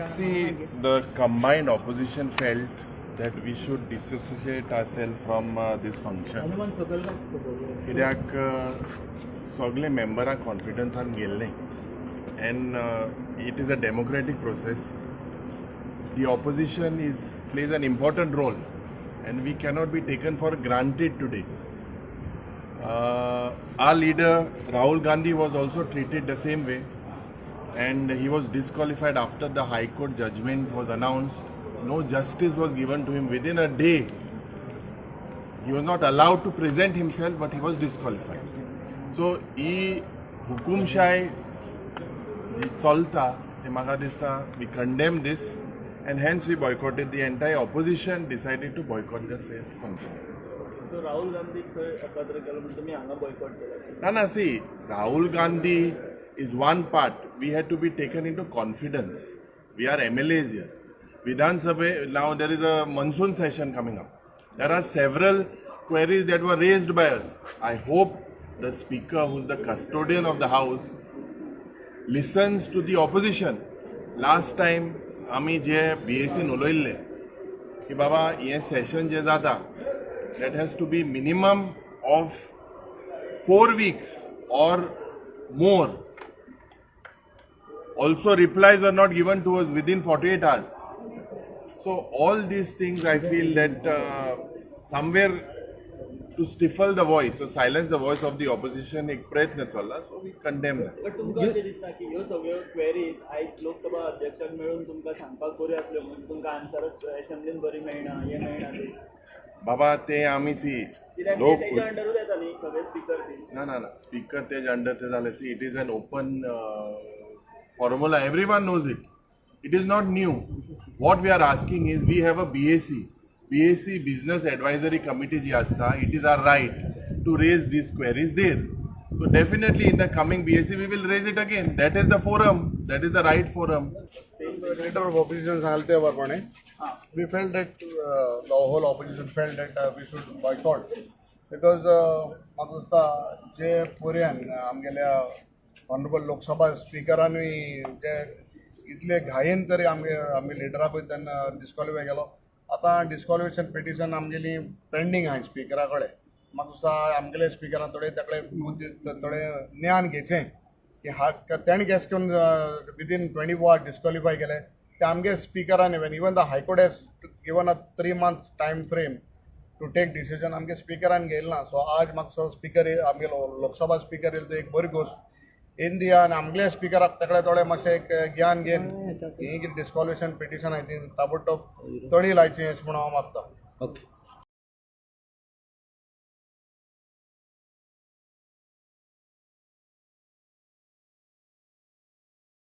See, the combined opposition felt that we should dissociate ourselves from this function. कित्याक सगळे मेंबरां कॉन्फिडन्सान गेल्ले and it is a democratic process. The opposition is plays an important role and we cannot be taken for granted today. Our leader Rahul Gandhi was also treated the same way and he was disqualified after the High Court judgment was announced. No justice was given to him within a day. He was not allowed to present himself, but he was disqualified. So, ही हुकुमशाय जी चलता ते म्हाका दिसता we condemn this and hence we boycotted. The entire opposition decided to boycott the same function. So Rahul Gandhi खंय अपात्र केलो म्हणून तुमी हांगा बॉयकॉट केला? ना ना, see, Rahul Gandhi is one part. We had to be taken into confidence. We are MLAs here. Vidhan Sabha, now there is a monsoon session coming up. There are several queries that were raised by us. I hope the speaker, who is the custodian of the house, listens to the opposition. Last time आमी जे बीएसीन उलयल्ले की बाबा हें सेशन जें जाता, that has to be minimum of 4 weeks or more. Also, replies are not given to us within 48 hours. So, all these things, I feel that somewhere to stifle the voice or silence the voice of the opposition, एक प्रयत्न चल्ला. So, we condemn that. But तुमकां अशें दिसता की ह्यो सगळ्यो queries आयज लोकसभा अध्यक्षाक मेळून तुमकां सांगपाक बऱ्यो आसल्यो म्हणून तुमकां आन्सरच असेंब्लीन बरी मेळना, हें मेळना ते? बाबा, ते आमी सी कित्याक लोक तेच्या अंडरूच येता न्ही सगळे स्पिकर बी? ना ना ना, स्पीकर तेज अंडर ते जालें. See, it is an open formula. Everyone knows it. It is not new. What we are asking is, we have a BAC. BAC, Business Advisory Committee जी आसता, it is our right to raise these queries there. So definitely in the coming BAC we will raise it again. That is the forum. That is the right forum. Leader of opposition सांगले ते प्रमाणे, we felt that the whole opposition felt that we should boycott because म्हाका दिसता जे पर्यान आमगेल्या honourable Lok Sabha स्पिकरानूय जे इतले घायेन तरी आमगे आमगे लिडराकूय तेन्ना डिस्क्वॉलिफाय केलो. आतां डिस्क्वॉलिफिकेशन पिटिशन आमगेली पेंडींग आहा स्पिकरा कडेन. म्हाका दिसता आमगेले स्पिकरान थोडे ताकडे बुद्दी, थोडें ज्ञान घेवचें की हा तेणें केस करून विदीन 24 आवर्स डिस्क्वॉलिफाय केले ते आमगे स्पिकरान. Even the High Court has given a 3 month time frame to take decision, आमगे स्पिकरान घेयला ना. सो आज म्हाका स्पिकर, आमगे लोकसभा स्पिकर येयलो तो एक बरी गोश्ट इन दी आनी आमगेले स्पिकराक ताकडे थोडे मातशें एक ज्ञान घेवन ही कितें डिस्क्वॉलिफिकेशन पिटिशन आहा ती ताबडतोब तडी लायची अशें म्हणून हांव मागता. ओके.